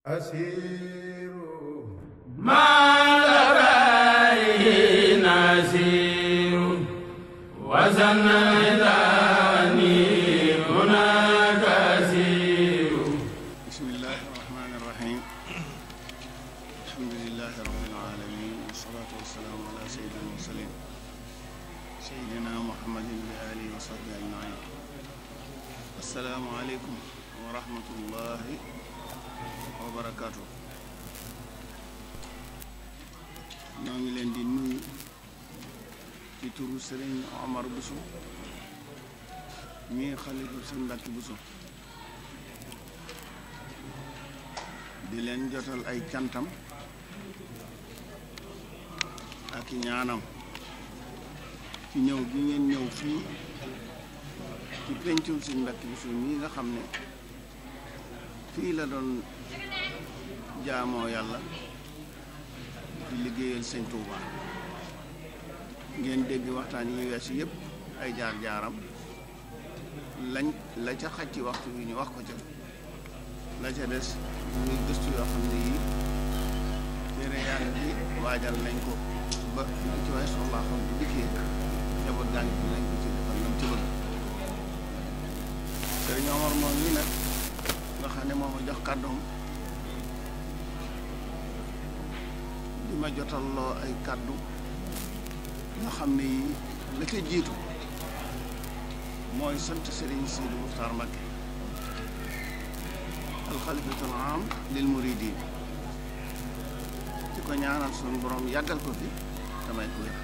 أسير ما لبيه نسير وزناني هناك أسير. بسم الله الرحمن الرحيم. الحمد لله رب العالمين، والصلاة والسلام على سيد المرسلين سيدنا محمد وآله وصحبه أجمعين. السلام عليكم ورحمة الله وبركاته. ñoo ngi leen di nuyu ci turu Serigne Omar Bousso mi xalifa Serigne Mbacké Bousso di leen jotal ay cantam ak ñaanam ci ñëw gi ngeen ñëw fii ci pencum Serigne Mbacké Bousso mi nga xam ne fii la doon jaamoo yàlla di liggéeyal Sëñ Tuuba. ngeen dégg waxtaan yi weesu yëpp ay jaar-jaaram la ca xaj ci waxtu wi ñu wax ko ca, la ca des muy gëstu yoo xam ne yii téere yaa ngi fi waajal nañ ko ba lu ci waay soxlaa xam bu dikkee njaboot gaa ngi fi nañ ko ci defal lam ci bëgg. Sëriñ Omar moom nii nag nga xam ne moo ma jox kàddoom di ma jotalloo ay kàddu nga xam ne yi la ca jiitu mooy sant Serigne Sidi Muxtaar Mbacké alxalifatul aam lil muridin di ko ñaanal suñu borom yàggal ko fi damay ko wér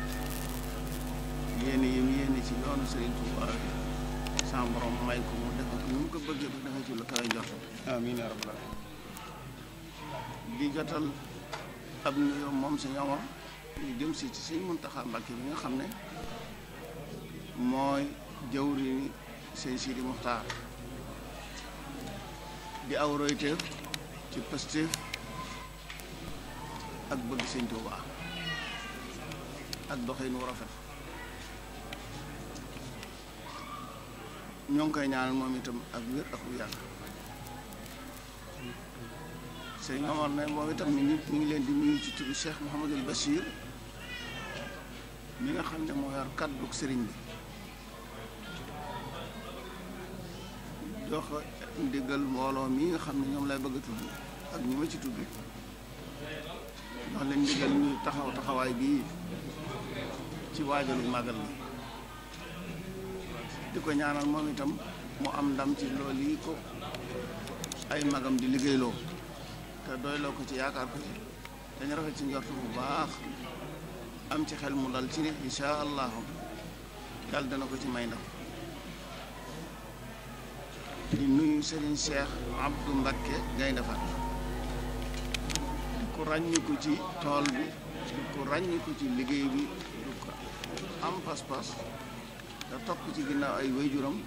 yéene yi mu yéene ci yoonu Serigne Touba sama borom may ko mu defa ko ni mu ko bëggee ba defa ci lu kawe njortam. amiin yaa rabbal aalamiin. di jotal ab nuyoo moom Sëñ Omar ñu jëm si ci Sëñ Muntaxa Mbacké bi nga xam ne mooy jawriñu Sëñ Sidi Muxtaar di aw royteef ci pëstéef ak bëgg Sëñ Tuubaa ak doxin wu rafet. ñoo ngi koy ñaanal moom itam ak wér ak wu yàgg. Sëñ Omar ne moom itam mi ngi leen di nuyu ci turu Cheikh Mouhamadul Bachir mi nga xam ne moo yor kàddu sëriñ bi jox ndigal mbooloo mi nga xam ne ñoom lay bëgg a tudd ak ñi ma ci tudd jox leen ndigal ñu taxawaay bii ci waajalu màggal bi di ko ñaanal moom itam mu am ndam ci loolu yi ko ay magam di liggéeyloo te doyloo ko ci yaakaar ko ci dañu rafet ci njort bu baax am ci xel mu dal ci ne insha allahu yàlla dana ko ci may ndam. di nuyu Serigne Cheikh Abdou Mbacké Gaynde Fatma di ko ràññiku ci tool bi di ko ràññiku ci liggéey bi di ko am pas-pas te topp ci ginnaaw ay waajuram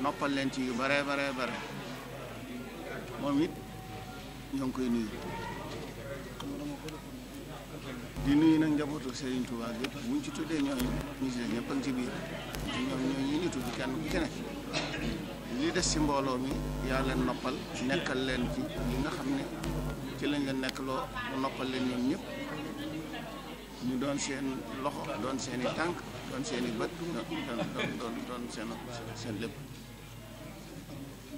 noppal leen ci yu bare moom it ñoo ngi koy nuyu. di nuyu nag njabootu Serigne Touba gépp buñ ci tuddee ñooñu ñu si ñëpp ak ci biir ñoom ñooñu ñu tudd kenn ku ci nekk li des ci mbooloo mi yaa leen noppal nekkal leen ci li nga xam ne ci lañ leen nekk loo noppal leen ñoom ñëpp ñu doon seen loxo doon seen i tànk doon seen i bët doon seen lépp.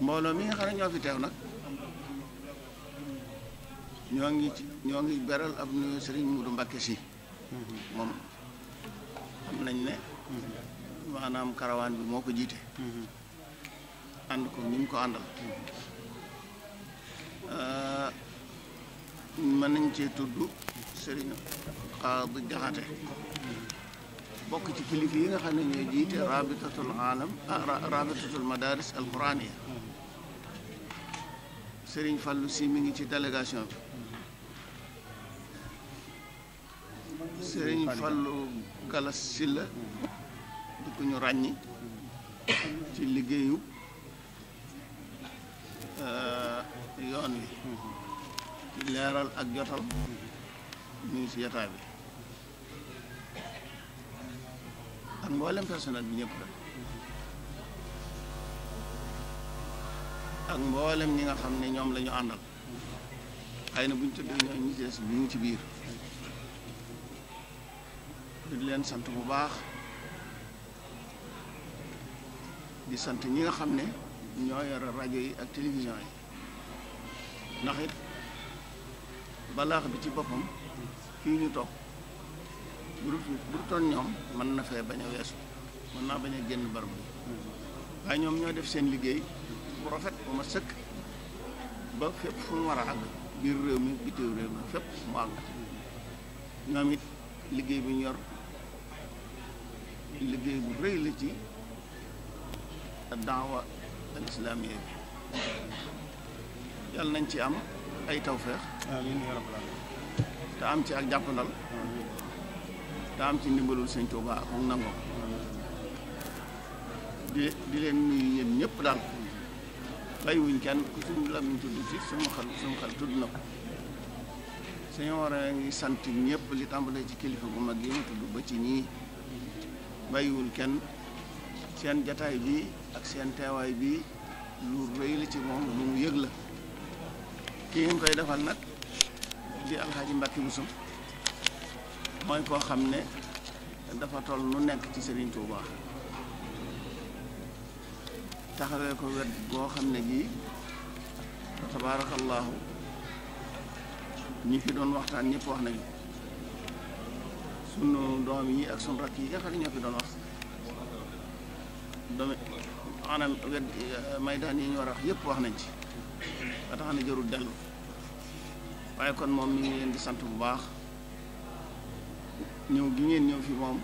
mbooloo mi nga xam ne ñoo fi teew nag ñoo ngi beral ab nuyu Serigne Moudou Mbacké Sy moom xam nañ ne maanaam karawaan bi moo ko jiite ànd ko ni mu ko àndal mën nañ cee tudd Serigne Xaadi Jaxate bokk ci kilifa yi nga xam ne ñooy jiite rabitatul madaris al quraniya. Serigne Fallou Sy mi ngi ci délégation bi. Serigne Fallou Galas Sylla di ko ñu ràññi ci liggéeyu yoon wi ci leeral ak jotal mi ngi ci jotaay bi ak mboolem personnel bi ñëpp rek ak mboolem ñi nga xam ne ñoom la ñu àndal xëy na bu ñu tuddee ñooñu ñi ci des ñu ngi ci biir di leen sant bu baax di sant ñi nga xam ne ñoo yore rajo yi ak télévision yi ndax it balaax bi ci boppam fii ñu toog bu toon ñoom mën na fee bañ a weesu mën naa bañ a génn barab bi waaye ñoom ñoo def seen liggéey bu rafet bu ma sëkk ba fépp fu mu war a àgg biir réew mi bitiw réew mi fépp mu àgg ñoom it liggéey bi ñu yor liggéey bu rëy la ci daawa al islaamiya bi yàlla nañ ci am ay tawfeex amiin yaa rabbal aalamiin te am ci ak jàppandal te am ci ndimbalul Sëñ Tuubaa ak nangoo di leen nuyu yéen ñëpp daal bàyyiwuñ kenn ku suñu lamiñ tudd ci suñu xel tudd na ko suñu war a ngi sant ñëpp li tàmbalee ci kilifa bu mag yi ma tudd ba ci ñii bàyyiwul kenn seen jataay bi ak seen teewaay bi lu rëy la ci moom lu mu yëg la kii ngeen koy defal nag di Alxaaji Mbàkke Buso mooy koo xam ne dafa toll nu nekk ci Serigne Touba taxawee ko wet boo xam ne gii tabaarakallaahu ñi fi doon waxtaan ñëpp wax nañu sunu doom yi ak sunu rakk yi nga xam ne ñoo fi doon wax doom maanaam wet maydaan yi ñu war a wax yëpp wax nañ ci ba tax na jarul dellu waaye kon moom mi ngi leen di sant bu baax ñëw gi ngeen ñëw fi moom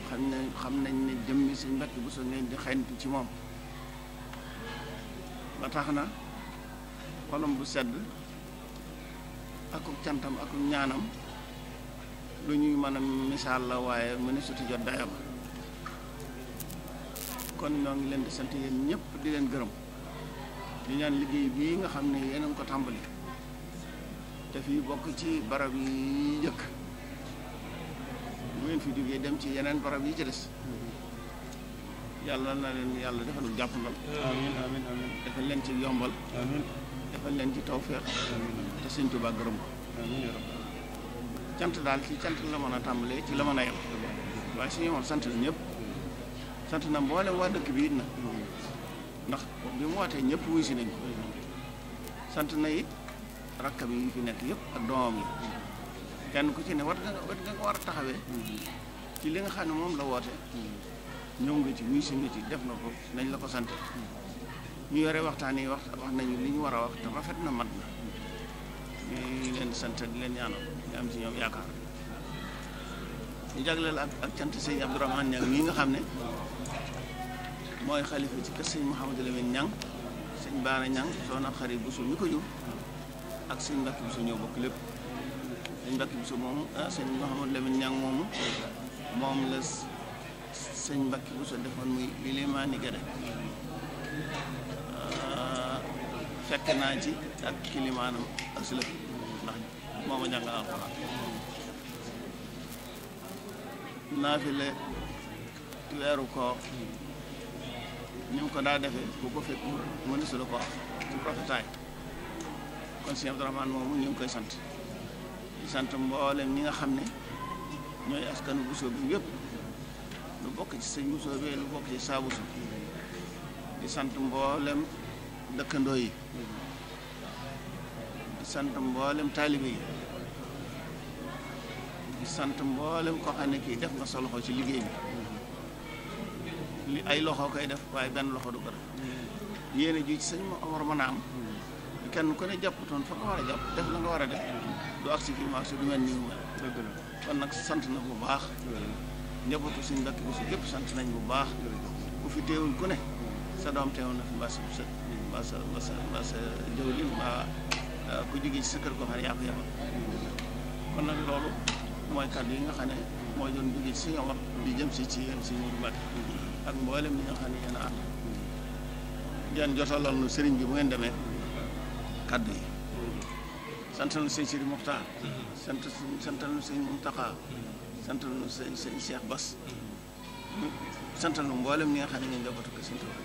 xam nañ ne jëmmi Sëñ Mbàkke Buso ngeen di xayntu ci moom ba tax na xolam bu sedd akuk cantam akuk ñaanam lu ñuy mën a misaal la waaye mu ne suti jot dayam kon ñoo ngi leen di sant yéen ñëpp di leen gërëm di ñaan liggéey bii nga xam ne yéen a ngi ko tàmbali te fii bokk ci barab yi jëkk bu ngeen fi jógee dem ci yeneen barab yi ci des yàlla na leen yàlla defal jàppandal amiin amiin amiin defal leen ci yombal amiin defal leen ci tawfeex te Sëñ Tuubaa gërëm ko amiin yaa rabbal cant daal ci cant la mën a tàmbalee ci la mën a yem waaye suñu woon sant na ñëpp sant na mboolem waa dëkk bi it na ndax bi mu wootee ñëpp wuy si nañ ko sant na it rakkam yi fi nekk yëpp ak doomam yi kenn ku ci ne wat nga ko war a taxawee ci li nga xam ne moom la woote ñëw nga ci wuy si nga ci def na ko nañ la ko sant ñu yore waxtaan yi wax nañu li ñu war a wax te rafet na mat na ñu leen di sant di leen ñaanal di am ci ñoom yaakaar ñu jagleel ak cant sëñ Abdourahmane Niang mii nga xam ne mooy xalifa ci kër sëñ Mouhamadou Lamine Niang sëñ Baara Niang soxna Xari Buso mi ko jur ak sëñ Mbàkke Buso ñoo bokk lépp sëñ Mbàkke Buso moomu sëñ Mouhamadou Lamine Niang moomu moom la sëñ Mbàkke Buso defoon muy ilimaani Gede fekk naa ci ak kilimaanam ak si lëf ndax mooma jàngal alxuraan naafile weeru koor ni mu ko daa defee bu ko fekk mu ne su la ko wax ci profetaay kon sëñ Abdourahmane moomu ñu ngi koy sant di sant mboolem ñi nga xam ne ñooy askanu Buso bi yëpp lu bokk ci sëñ Buso bi lu bokk ci saa Buso di sant mboolem dëkkandoo yi di sant mboolem taalibe yi di sant mboolem koo xam ne kii def nga sa loxo ci liggéey bi li ay loxo koy def waaye benn loxo du ko def yéene ji ci sëñ Omar mën a am kenn ku ne jàppatoon fa nga war a jàpp def la nga war a def du agsi fii mu agsi du mel nii mu mel kon nag sant na bu baax njabootu Sëñ Mbàkke Buso yëpp sant nañ bu baax ku fi teewul ku ne sa doom teewul na fi mbaa sa sët mbaa sa jëwlin mbaa ku jógee ci sa kër koo xam ne yaa ko yabal kon nag loolu mooy kàddu yi nga xam ne mooy doon jógee ci Sëñ Omar di jëm si ci yéen Sëñ Moodu Mbàkke ak mboolem ñi nga xam ne yéen a ànd ngeen jotalal nu sëriñ bi bu ngeen demee kàddu yi santal nu sëñ Sidi Muxtaar santal nu sëñ Muntaxa santal nu sëñ Cheikh Bass santal nu mboolem ñi nga xam ne ñu njabootu ko Sëñ Tuubaa